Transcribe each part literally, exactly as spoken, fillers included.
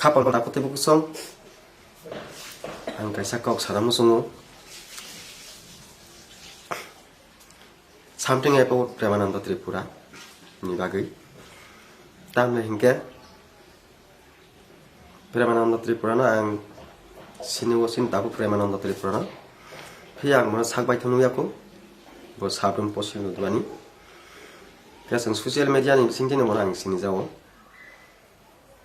Khapal pada kutui bukusong. Ang kaisa kok sana musungo. Something about Premananda Tripura ni bagwi. Tamni hinkhe Premananda Tripura no ang sini o sini tabuk Premananda Tripura no. Phiya ang bono sak bai thangwi yaku. Bo sabrum posi nukmani. Khe chwng social media ni bisingtwi no bono ang sini jao.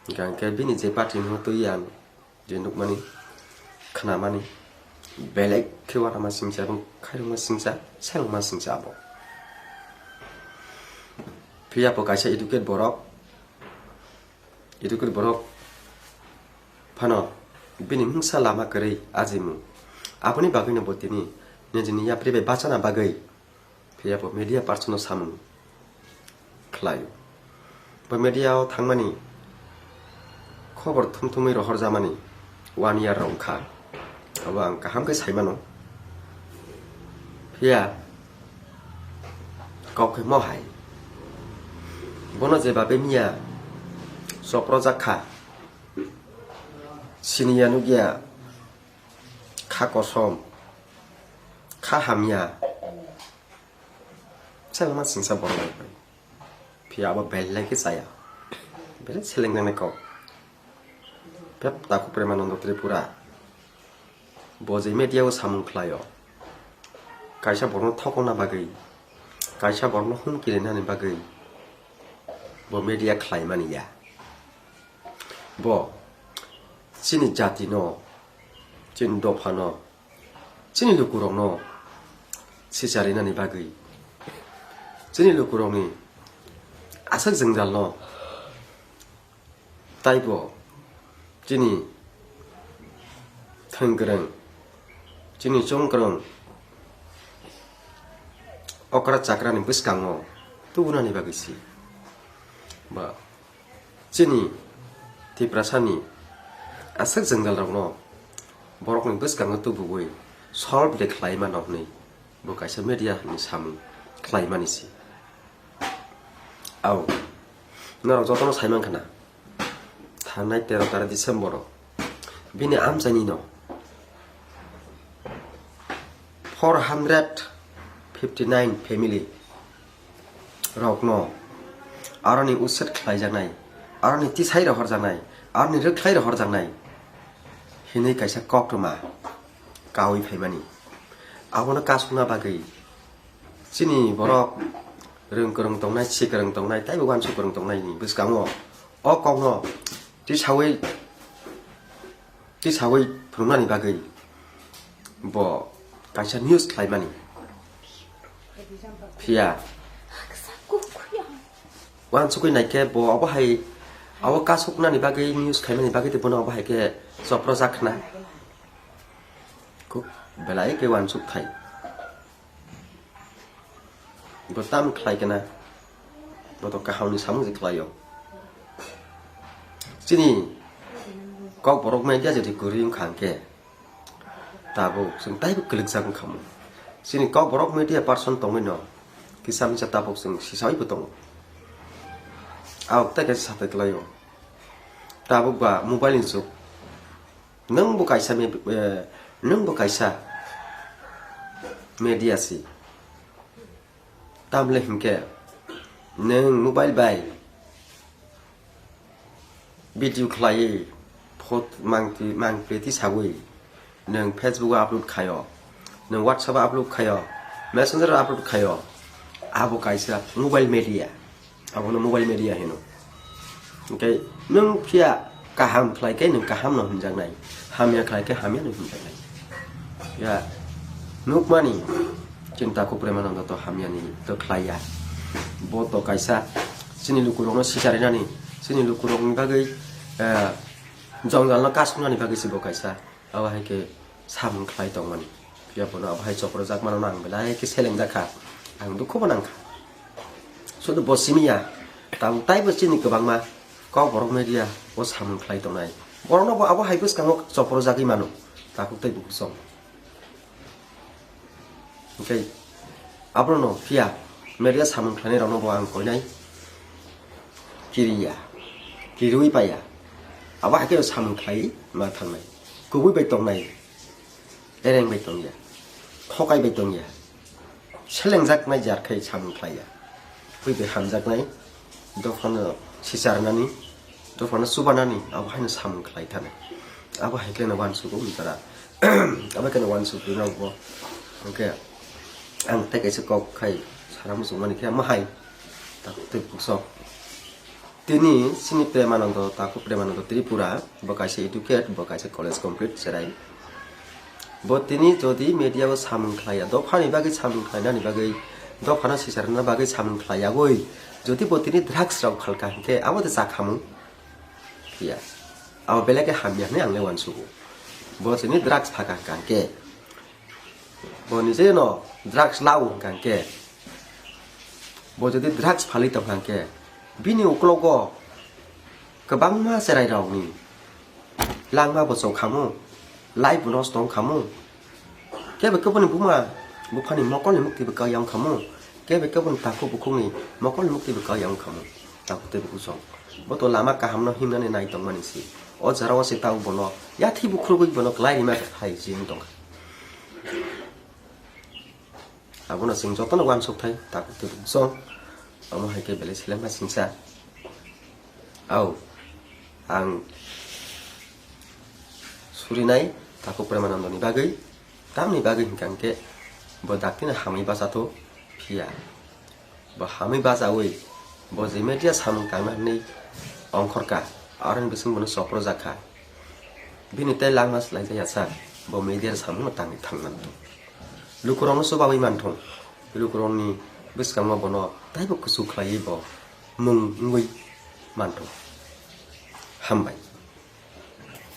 Hingkha hingkhe bini je party no twi ang je nukmani, khnamani, belai khe uanama singcha, khairokma singcha, selengma singcha abo. Phiya bo kaisa educate borok, educate borok phano bini mungsa lama kwrwi ajimung. Aboni bagwino bo tini nijini yapri bai bachana bagwi Phiya bo media person no samung khlai. Bo media o thangmani khobor thum thumwi rohor jamani one year rok wngkha. Abo ang kaham khe sai mano. Phiya kok khe mo hai. Bono je babe miya chopro jak kha. Siniya nukya kha kosom, kha hamya. Selengma singsa borok bai bai. Phiya abo belai khe chaya. Belai selengjaknai kok. Phep takhuk Premananda Tripura. Bo je media o samung khlaio. Kaisa borokno thokna bagwi, kaisa borokno humki rinani bagwi bo media khlaimani ya. Bo chini jatino, chini dophano, chini lukurokno sicharinani bagwi, chini lukurokni aswk jwngjalno taibo chini thwngkwrwng, chini chongkwrwng okra chakrani bwskango tubunani bagwi si. Ba Chini Tiprasani aswk jwngjalrokno borokni bwskango tubuwi solve de khlai mano hwnwi bo kaisa media ni samung khlaimani se. Au, norok jotono sai mankha na, thangnai tero tarikh December o bini amchaini no four hundred fifty nine family rokno aroni uset khlaijaknai, aroni tisai rohorjaknai, aroni rwkhlai rohorjaknai hinwi kaisa koktwma kaui phaimani. Abono kasukna bagwi chini borok rwng kwrwng tongnai, si kwrwng tongnai, taibo uansuk kwrwng tongnaini bwskango o kokno tisaui tisaui phunuknani bagwi bo kaisa news khlaimani. Phiya uansukwi naikhe bo abo hai abo kasuknani bagwi, news khlaimani bagwi tei bono abo hai khe chopro jak khna. Khub belai khe uansuk thai. Bo tam khlai kena, bo to kahamni samung se khlaio. Chini kok borok media jodi kwrwi wngkha hwnkhe, tabuk chwng taibo kwlwkjak wngkha mo. Chini kok borok media person tongwi no kisa misa tabuk chwng sisaui bo tongo. Abuk tei kaisa satai kwlaio. Tabuk ba mobile ni jug. Nwng bo kaisa me-, eh, nwng bo kaisa media si. Tamle hinkhe nwng mobile bai video khlaiwi, phot mangtwi, mangtwi tisawi nwng Facebook o upload khaio, nwng WhatsApp o upload khaio, Messenger o upload khaio, abo kaisa mobile media. Abono mobile media hino. Hwnkhe nwng phiya kaham khlai khe nwng kaham no hwnjaknai, hamya khlai khe hamya no hwnjaknai. Ya, nukmani chini takhuk Premananda to hamyani to khlai ya. Bo to kaisa chini lukurokno sicharinani, chini lukurokni bagwi, eh, jongjalno kasuknani bagwi se bo kaisa. Abo hai khe samung khlai tongmani. Phiya bono abo hai chopro jak mano ang belai khe selengjak kha. Ang dukhu bo nang kha. Sudu bo simi ya, tabuk taibo chini kwbangma kok borok media o samung khlai tongnai. Borokno bo abo hai bwskango chopro jagwi mano. Takhuk tei bukhuk song. Hwnkhe abono phiya media samung khlainai rokno bo ang koinai kiriya, kiriwi paiya. Abo hai khe samung khlai ma thangnai. Kubui bai tongnai. Ereng bai tongya. Thokai bai tongya. Selengjaknai jar khai samung khlaiya. Bui bai hamjaknai. Dophano sicharnani. Dophano chubanani. Abo haino samung khlai thani. Abo hai khe no uansukgo umtara. Abo khe no uansuk rina bo. Hwnkhe ang tei kaisa kok khai sana muchungmani khe amo hai. Tak tei puksok. Tini chini Premanando, Taku Premanando Tripura, bo kaisa educate, bo kaisa college complete cherai. Bo tini jodi media o samung khlaiya, dophani bagwi samung khlainani bagwi, dophano sicharna bagwi samung khlaiyagwi, jodi bo tini drugs rok khalka hinkhe, abo de chakhamung phiya. Abo belai khe hamya hwnwi ang le uansugo. Bo tini drugs phaka hinkha hinkhe, bo nije no drugs lao hinkha hinkhe, bo jodi drugs phalwi tongkha hinkhe, bini uklogo kwbangma cherai rokni langma bo chok khamu, life bo nosto wng khamu, kebo keboni buma buphani mokolni mukti bo kau yang khamu, kebo keboni takhuk bukhukni mokolni mukti bo kau yang khamu, takhuk tei bukhuk song. Bo to lama kahamno himnani nai tongmani si. O jora o se tau bono yathi bukhrugwi bono klai rima hai jing tongkha. Abono chwng jotono uansuk thai, takhuk tei bukhuk song. Omo hai khe belai selengma singsa. Au, ang surinai takhuk Premanandoni bagwi, tamni bagwi hinkha hinkhe bo daktino hamwi bachato phiya. Bo hamwi bachawi, bo je media samung tangna hwnwi ongkhorkha, aroni bising bono choprojakha. Bini tei langma swlaijak ya sa, bo media samungno tangwi thangmano. Lukurokno chubawi manthung, lukurokni bwskango bono taibo kuchuk khlaiwi bo mung wngwi manthung. Hambai.